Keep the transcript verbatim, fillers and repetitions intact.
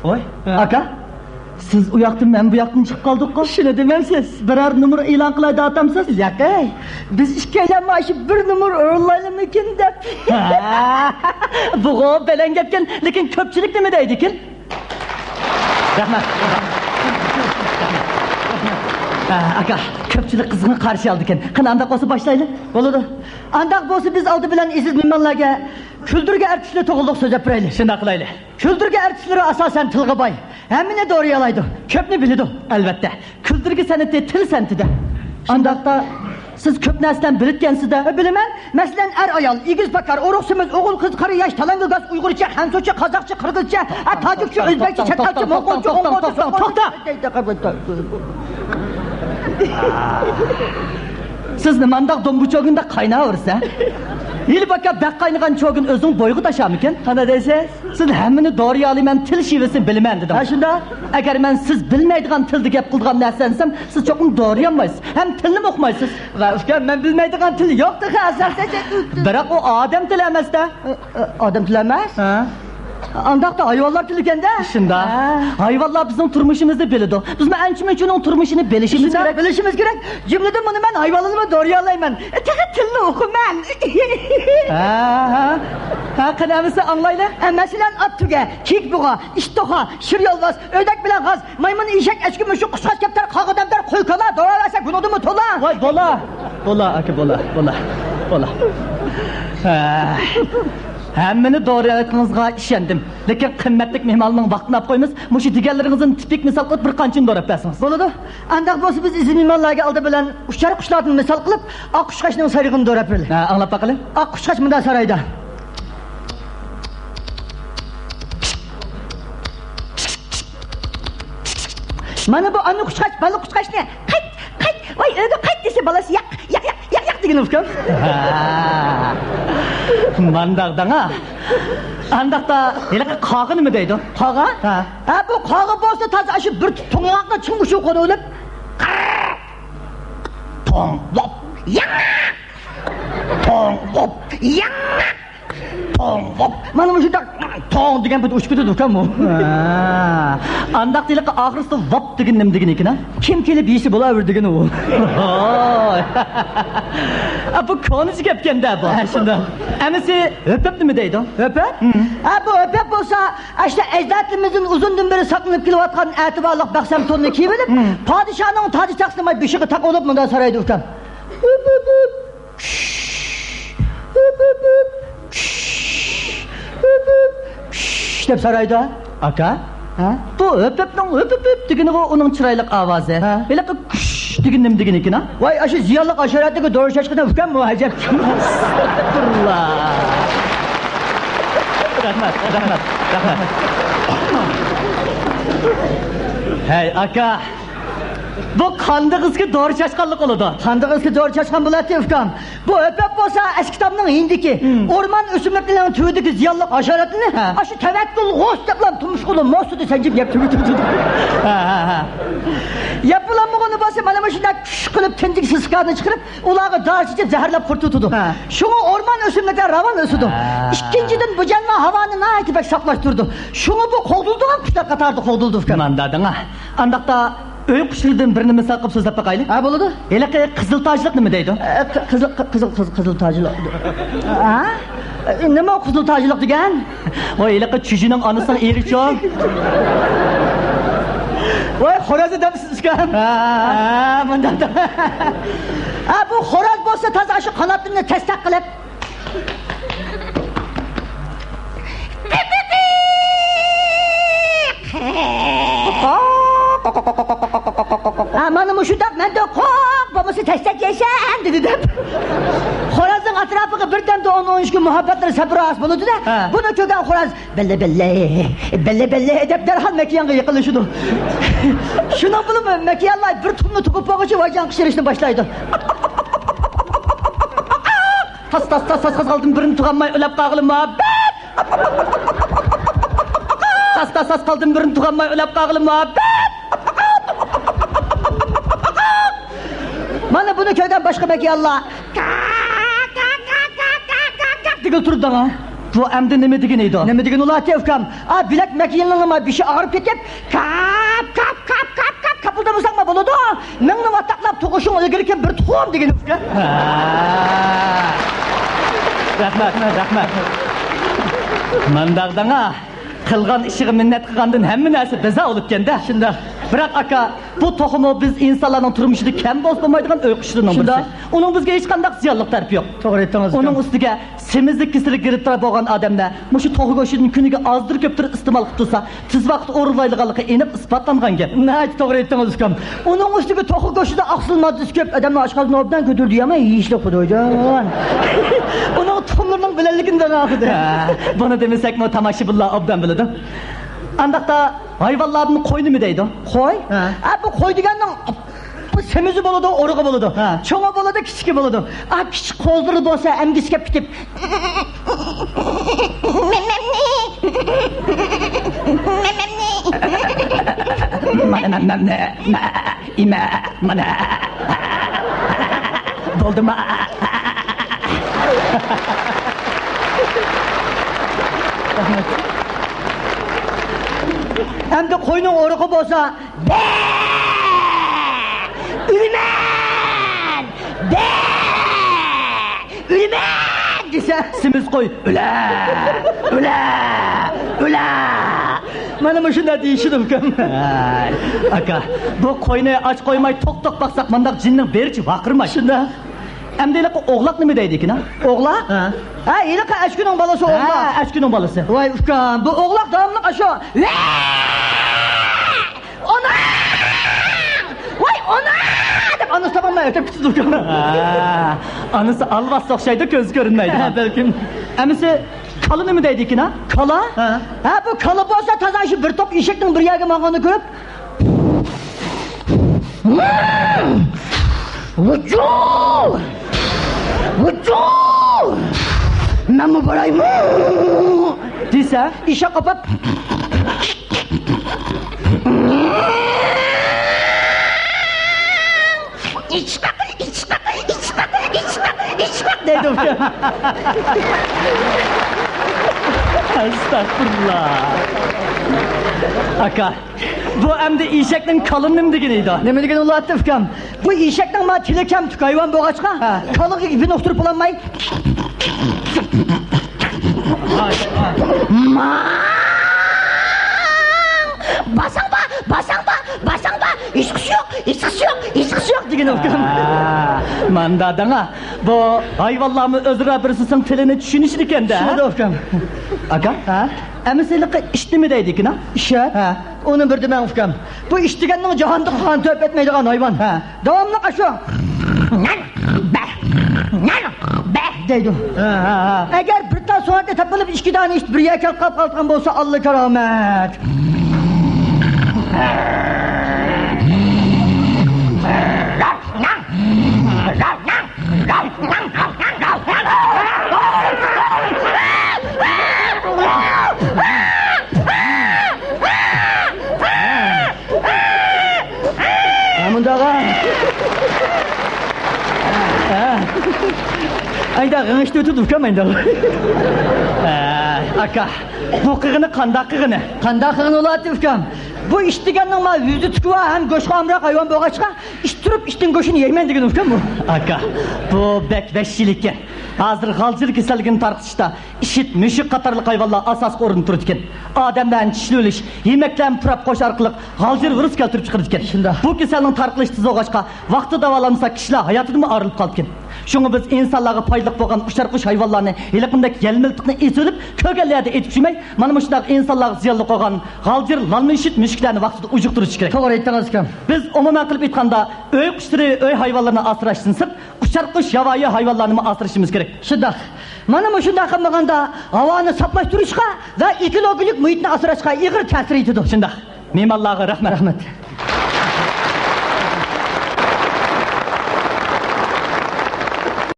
ۋاي، ئاكا، سىز ئۇ ياقتىن، مەن بۇ ياقتىن چىقىپ قالدۇققۇ. شۇنى دېمەمسىز؟ بىرەر نومۇر ئېلان قىلاي دەۋاتامسىز؟ ياقەي، بىز ئىككىيلەنمۇ ئاشۇ بىر نومۇر ئورۇنلايلىمىكىن دەپ. ھە، بۇغۇ بەلەن گەپكەن، لېكىن كۆپچىلىك نېمە دەيدىكىن؟ رەھمەت. ھە، ئاكا، كۆپچىلىك قىزغىن قارشى ئالىدىكەن. قېنى، ئانداق بولسا باشلايلى. بولىدۇ. ئانداق بولسا بىز ئالدى بىلەن ئېزىز مېھمانلارغا كۈلدۈرگە ئەرتىشلەر توغرىلىق سۆزلەپ بېرەيلى. شۇنداق قىلايلى. كۈلدۈرگە ئەرتىشلىرى ئاساسەن تىلغا باي، ھەممىنى دورىيالايدۇ، كۆپنى بىلىدۇ. ئەلۋەتتە، كۈلدۈرگە سەنئىتى تىل سەنئىتىدە. ئانداقتا سىز كۆپ نەرسىلەرنى بىلىدىكەنسىز-دە. بىلىمەن. مەسىلەن، ئەر-ئايال، ئېگىز-پاكار، ئورۇق-سېمىز، ئوغۇل-قىز، قارىياش، تالاڭگا گاز، ئۇيغۇرچە، خەنزۇچە، قازاقچە، قىرغىزچە، ھە، تاجىكچە، ئۆزبەكچە، چەت ئەلچە، موڭغۇلچە، توختاڭ، توختاڭ، توختاڭ، توختاڭ. سىز نېمانداق دومبا چوگۇندەك قايناۋېرىسىز، ھە؟ ھېلى باكا بەك قاينىغان چوگۇن ئۆزىنىڭ بويىغا تاشامىكىن؟ قانداق دەيسىز؟ سىز ھەممىنى دورىيالايمەن، تىل شېۋىسىنى بىلىمەن دېدىڭ. ھە، شۇنداق. ئەگەر مەن سىز بىلمەيدىغان تىلدا گەپ قىلىدىغان نەرسە دېسەم، سىز چوقۇم دورىيالمايسىز. ھەم تىلنىمۇ ئۇقمايسىز. ۋە ئۇكام، مەن بىلمەيدىغان تىل يوق تېخى ئاساسەن. بىراق ئۇ ئادەم تىلى ئەمەس-دە. ئادەم تىلى ئەمەس؟ ھە. ئانداقتا ھايۋانلار تىلىكەن-دە. شۇنداق. ھە. ھايۋانلار بىزنىڭ تۇرمۇشىمىزنى بىلىدۇ. بىزمۇ ئەنچە-مۇنچىنىڭ تۇرمۇشىنى بىلىشىمىز كېرەك. بىلىشىمىز كېرەك. جۈملىدىن بۇنى مەن ھايۋانلارنىمۇ دورىيالايمەن. تېخى تىلنى ئۇقىمەن. ھە، ھە. ھە، قېنى ئەمىسە ئاڭلايلى. ھە، مەسىلەن، ئات تۆگە، كېيىك بۇغا، ئىت توخۇ، شىر يولۋاس، ئۆردەك بىلەن غاز، مايمۇن، ئېشەك، ئەچكە، مۇشۇق، قۇشقاچ، كەپتەر، قاغا، دەمدار، قوي، كالا، دورا بەرسەك بۇنىڭدىنمۇ تولا. ۋاي، بولا. بولا، ئاكا، بولا، بولا، بولا. ھە. ھەممىنى دورىيالىغىنىڭىزغا ئىشەندىم. لېكىن قىممەتلىك مېھمانلارنىڭ ۋاقتىنى ئاپ قويىمىز. مۇشۇ دېگەنلىرىڭىزدىن تىپىك مىسال قىلىپ بىر قانچىنى دوراپ بەرسىڭىز. بولىدۇ. ئانداق بولسا بىز ئېزىز مېھمانلارغا ئالدى بىلەن ئۇچار قۇشلاردىن مىسال قىلىپ، ئاق قۇشقاچنىڭ سايرىغىنىنى دوراپ بېرەيلى. ھە، ئاڭلاپ باقىلى. ئاق قۇشقاچ مۇنداق سارايدا. مانا بۇ ئانا قۇشقاچ بالا قۇشقاچنى قايت، قايت، ۋاي ئۆيگە قايت دېسە، بالىسى ياق، ياق، ياق، ياق، ياق دېگىنى ئۇكام. ھە. مانداق دەڭا. ئانداقتا ھېلىقى قاغا نېمە دەيدۇ؟ قاغا؟ ھە. ھە، بۇ قاغا بولسا تازا ئاشۇ بىر تۇتۇڭ ياڭاقنى چىڭ ئۇشۇپ قويۇۋېلىپ، توڭ، ۋوپ، ياڭاق! توڭ، ۋوپ، ياڭاق! توڭ، ۋوپ. مانا مۇشۇنداق توڭ دېگەن پېتى ئۇچۇپ كېتىدۇ ئۇكام ئۇ. ھە. ئانداق ھېلىقى ئاخىرسىدا ۋاپ دېگىنى نېمە دېگىنى ئىكەن، ھە؟ كىم كېلىپ يېسە بولاۋېرىدىگىنى ئۇ. ھوي. ئا، بۇ كونىچە گەپكەن-دە بۇ. ھە، شۇنداق. ئەمىسى ھۆپەپ نېمە دەيدۇ؟ ھۆپەپ؟ ھە، بۇ ھۆپەپ بولسا، ئاشۇ ئەجدادلىرىمىزدىن ئۇزۇندىن بېرى ساقلىنىپ كېلىۋاتقان ئەتىۋارلىق بەخسەم توننى كىيىۋېلىپ، پادىشاھنىڭ تاجى تەختىنى بېشىغا تاقىۋېلىپ مۇنداق سارايدۇ ئۇكام. ھۆپ، ھۆپ، ھۆپ. ھۆپ، ھۆپ، ھۆپ. ھۆپ، ھۆپ، ھۆپ دەپ سارايدۇ. ئاكا، ھە؟ بۇ ھۆپ، ھۆپنىڭ ھۆپ، ھۆپ، ھۆپ دېگىنىغۇ ئۇنىڭ چىرايلىق ئاۋازى. ھە. ھېلىقى كۈش دېگىنى نېمە دېگىنى ئىكەن، ھە؟ ۋاي، ئاشۇ زىيانلىق ھاشاراتنىڭ دورا چاچقىنى ئۇكام بۇ، ئەجەب. ئەستەغپۇرۇللا. رەھمەت، رەھمەت، رەھمەت. ھەي، ئاكا. بۇ قاندىغىسكى دورا چاچقانلىق بولىدۇ. قاندىغىسكى دورا چاچقان بولاتتى ئۇكام. بۇ ھۆپەپ بولسا ئەسكى كىتابنىڭ يېنىدىكى ئورمان ئۆسۈملۈكلىرىنىڭ تۈۋىدىكى زىيانلىق ھاشاراتنى، ھە، ئاشۇ تەۋەككۈل غوس دەپلا تۇمشۇقىدا ماس سۈيىدە سەنجىپ يەپ تۈگىتىۋېتىدۇ. ھە، ھە، ھە. يەپ بولالمىغىنى بولسا مانا مۇشۇنداق كۈش قىلىپ تىنجىكسىز سىكارنى چىقىرىپ، ئۇلارغا دارى چېچىپ زەھەرلەپ قۇرۇتۇۋېتىدۇ. ھە. شۇڭا ئورمان ئۆسۈملۈكلەر راۋان ئۆسىدۇ. ھە. ئىككىنچىدىن، بۇ جانلار ھاۋانى ناھايىتى بەك ساپلاشتۇرىدۇ. شۇڭا بۇ قوغدىلىدىغان قۇشلار قاتارىدا قوغدىلىدۇ ئۇكام. مانداق دەڭا. ئانداقتا ئۆي قۇشلىرىدىن بىرنى مىسال قىلىپ سۆزلەپ باقايلى. ھە، بولىدۇ. ھېلىقى قىزىل تاجلىق نېمە دەيدۇ؟ ئە، قىزىل، قىزىل، قىزىل، قىزىل تاجلىق. ھە؟ ئە، نېمە ئۇ قىزىل تاجلىق دېگەن؟ ۋاي، ھېلىقى چۈجىنىڭ ئانىسىنىڭ ئېرىچۇ. ۋاي، خورازى دەمسىز ئۇكام؟ ھە. ھە، مۇنداق. ھە، بۇ خوراز بولسا تازا شۇ قاناتلىرىنى تەستەك قىلىپ، ھە، مانا مۇشۇنداق مەندە قوق بولمىسا تەستەك يەيسەن دېدى دەپ. خورازنىڭ ئەتراپىغا بىردەمدە ئون، ئون ئۈچ كۈن مۇھەببەتلىرى سەپراس بولىدۇ-دە، ھە. بۇنى كۆرگەن خوراز بىللە، بىللە، بىللە، بىللە دەپ دەرھال مەكىيانغا يېقىنلىشىدۇ. شۇنىڭ بىلەن مەكىيانلار بىر تۇخۇمنى تۇغۇپ بولغۇچە ۋايجان قىچقىرىشنى باشلايدۇ. تاس، تاس، تاس، تاس، تاس قالدىم، بىرنى تۇغالماي ئۆلۈپ قالغىلى مۇھەببەت. تاس، تاس، تاس قالدىم، بىرنى تۇغالماي ئۆلۈپ قالغىلى مۇھەببەت. مانا بۇنى كۆرگەن باشقا مەكىيانلار دېگىلى تۇرىدۇ داڭا. بۇ ئەمدى نېمە دېگىنى ئىدى؟ نېمە دېگىنى ئۇلاتى ئۇكام؟ ئا، بىلەك مەكىيىلنىڭ بىشى ئاغرىپ كېتىپ، كاپ، كاپ، كاپ، كاپ، كاپىلدىمىساڭمۇ بولىدۇ. مىڭنى ۋاتاقلاپ تۇغۇشۇڭ ئىلگىرى كىم بىر تۇغۇم دېگىنى ئۇكام. ھە. رەھمەت، رەھمەت. مانداق دەڭا، قىلغان ئىشىغا مىننەت قىلغاندىن ھەممە نەرسە بىزا بولۇپكەندە. شۇنداق. بىراق ئاكا، بۇ توخۇمۇ بىز ئىنسانلارنىڭ تۇرمۇشىدا كەم بولسا بولمايدىغان ئۆي قۇشلىرىنىڭ بىرسى. شۇنداق. ئۇنىڭ بىزگە ھېچقانداق زىيانلىق تەرىپى يوق. توغرا ئېيتتىڭىز ئۇكام. ئۇنىڭ ئۈستىگە سېمىزلىك كېسىلىگە گىرىپتار بولغان ئادەملەر مۇشۇ توخۇ گۆشىدىن كۈنىگە ئازدۇر كۆپتۇر ئىستېمال قىلىپ تۇرسا، تېز ۋاقىتتا ئورۇنلايدىغانلىقى ئېنىق ئىسپاتلانغان گەپ. ناھايىتى توغرا ئېيتتىڭىز ئۇكام. ئۇنىڭ ئۈستىگە توخۇ گۆشىدە ئاقسىل ماددىسى كۆپ، ئادەمنىڭ ئاشقازىنى ئوبدان كۆتۈرىدۇ، يامان يېيىشلىك خۇدايجان. ئۇنىڭ تۇخۇملىرىنىڭ بەلەنلىكىنى دەڭا خۇداي. ھە، بۇنى دېمىسەكمۇ تاماشىبىنلار ئوبدان بىلىدۇ. ئانداقتا ھايۋانلاردىن قوي نېمە دەيدۇ؟ قوي؟ ھە. ھە، بۇ قوي دېگەننىڭ بۇ سېمىزى بولىدۇ، ئورۇغى بولىدۇ. ھە. چوڭى بولىدۇ، كىچىكى بولىدۇ. ئا، كىچىك قوزىلىرى بولسا ئەمگىسى كەپ كېتىپ، مەمەمنى، مەمەمنى، مانا مەمەمنى، مە، ئىمە، مانا. بولدىما؟ ئەمدى قوينىڭ ئورۇقى بولسا، بە! ئۆلىمەن! بە! ئۆلىمەن! دېسە، سېمىز قوي، ئۆلە! ئۆلە! ئۆلە! مانا مۇشۇنداق دېيىشىدۇ ئۇكام. ھەي، ئاكا، بۇ قوينى ئاچ قويماي توق توق باقساق، مانداق جىننىڭ بېرىچى ۋارقىرىماي. شۇنداق. ئەمدى ھېلىقى ئوغلاق نېمە دەيدىكىن ھە؟ ئوغلاق؟ ھە. ھە، ھېلىقى ئەچكۈنىڭ بالىسى ئوغلاق. ھە، ئەچكۈنىڭ بالىسى. ۋاي ئۇكام، بۇ ئوغلاق داۋاملىق ئاشۇ، ۋە! ئانا! ۋاي ئانا! دەپ ئانىسى تاپالماي ئۆتۈپ كېتىدۇ ئۇكام. ھە، ئانىسى ئالۋاستى ئوخشايدۇ، كۆزى كۆرۈنمەيدۇ. ھە، بەلكىم. ئەمىسى كالا نېمە دەيدىكىن ھە؟ كالا؟ ھە. ھە، بۇ كالا بولسا تازا شۇ بىر توپ ئېشەكنىڭ بىر يەرگە ماڭغىنىنى كۆرۈپ، ۋۇجۇ! ۋۇجۇ! مەنمۇ بارايمۇ؟ دېسە، ئېشەك قاپاپ، ئىچقاق، ئىچقاق، ئىچقاق، ئىچقاق، ئىچقاق دەيدۇ. ئەستەغپۇرۇللا. ئاكا، بۇ ئەمدى ئېشەكنىڭ كالىنى نېمە دېگىنى ئىدى؟ نېمە دېگىنى ئۇلاتتى ئۇكام؟ بۇ ئېشەكنىڭ ما تىلى كەم، تۈك ھايۋان بولغاچقا، ھە. كالىغا گېپىنى ئۇقتۇرۇپ بولالماي، ماڭ! باساڭ بار، باساڭ بار، باساڭ بار! ھېچقىسى يوق، ھېچقىسى يوق، ھېچقىسى يوق دېگىنى ئۇكام. ھە، ماندا دەڭا. بۇ ھايۋانلارمۇ ئۆزئارا بىرسىسىنىڭ تىلىنى چۈشىنىشىدىكەن-دە. چۈشىنىدۇ ئۇكام. ئاكا؟ ھە؟ ئەمىسە ھېلىقى ئىت نېمە دەيدىكىن ھە؟ ئىشەك؟ ھە. ئۇنى بىر دېمەڭ ئۇكام. بۇ ئىت دېگەننىڭ جاھاندا قان تۆپ ئەتمەيدىغان ھايۋان. ھە. داۋاملىق ئاشۇ. نەن، بە، نەن، بە دەيدۇ. ھە، ھە، ھە. ئەگەر بىر تال سۆڭەكنى تاپىلىپ، ئىككى دانە ئىت بىر يەرگە كەپ قاپ قالغان بولسا، ئاللا كارامەت. ھە، مۇنداق. ھە. ئايدا غىڭشتى ئۆتۈپ ئۇكام ئايدا. ھە، ئاكا، بۇ قىغىنى قانداق قىغىنى؟ قانداق قىغىنى ئۇلاتتى ئۇكام؟ بۇ ئىت دېگەننىڭ ما ۋىجدانى تۈكى بار ھەم گۆشكە ئامراق ھايۋان بولغاچقا، ئىت تۇرۇپ ئىتنىڭ گۆشىنى يەيمەن دېگەن ئۇكام بۇ. ئاكا، بۇ بەك ۋەھشىيلىككەن. ھازىر غالجىر كېسەللىكىنى تارقىتىشتا ئىشىك، مۈشۈك قاتارلىق ھايۋانلار ئاساسلىق ئورۇندا تۇرىدىكەن. ئادەملەرنى چىشلىۋېلىش، يېمەكلەرنى پۇراپ قويۇش ئارقىلىق غالجىر ۋىرۇس كەلتۈرۈپ چىقىرىدىكەن. شۇنداق. بۇ كېسەلنىڭ تارقىلىشى تېز بولغاچقا، ۋاقتىدا داۋالانمىسا، كىشىلەر ھاياتىدىنمۇ ئايرىلىپ قالىدىكەن. شۇڭا بىز ئىنسانلارغا پايدىلىق بولغان ئۇچار قۇش ھايۋانلارنى ھېلىقىندەك يەل مىلتىقنى ئېسىۋېلىپ، كۆرگەن يەردە ئېتىپ چۈشمەي، مانا مۇشۇنداق ئىنسانلارغا زىيانلىق بولغان غالجىر، لالما ئىشىك، مۈشۈكلەرنى ۋاقتىدا ئۇجۇقتۇرۇش كېرەك. توغرا ئېيتتىڭىز ئۇكام. بىز ئومۇمەن قىلىپ ئېيتقاندا، ئۆي قۇشلىرى، ئۆي ھايۋانلىرىنى ئاسراشتىن سىرت، ئۇچار قۇش، ياۋايى ھايۋانلارنىمۇ ئاسرىشىمىز كېرەك. شۇنداق. مانا مۇشۇنداق قىلمىغاندا، ھاۋانى ساپلاشتۇرۇشقا ۋە ئېكولوگىيەلىك مۇھىتنى ئاسراشقا ئېغىر تەسىر يېتىدۇ. شۇنداق. مېھمانلارغا رەھمەت. رەھمەت.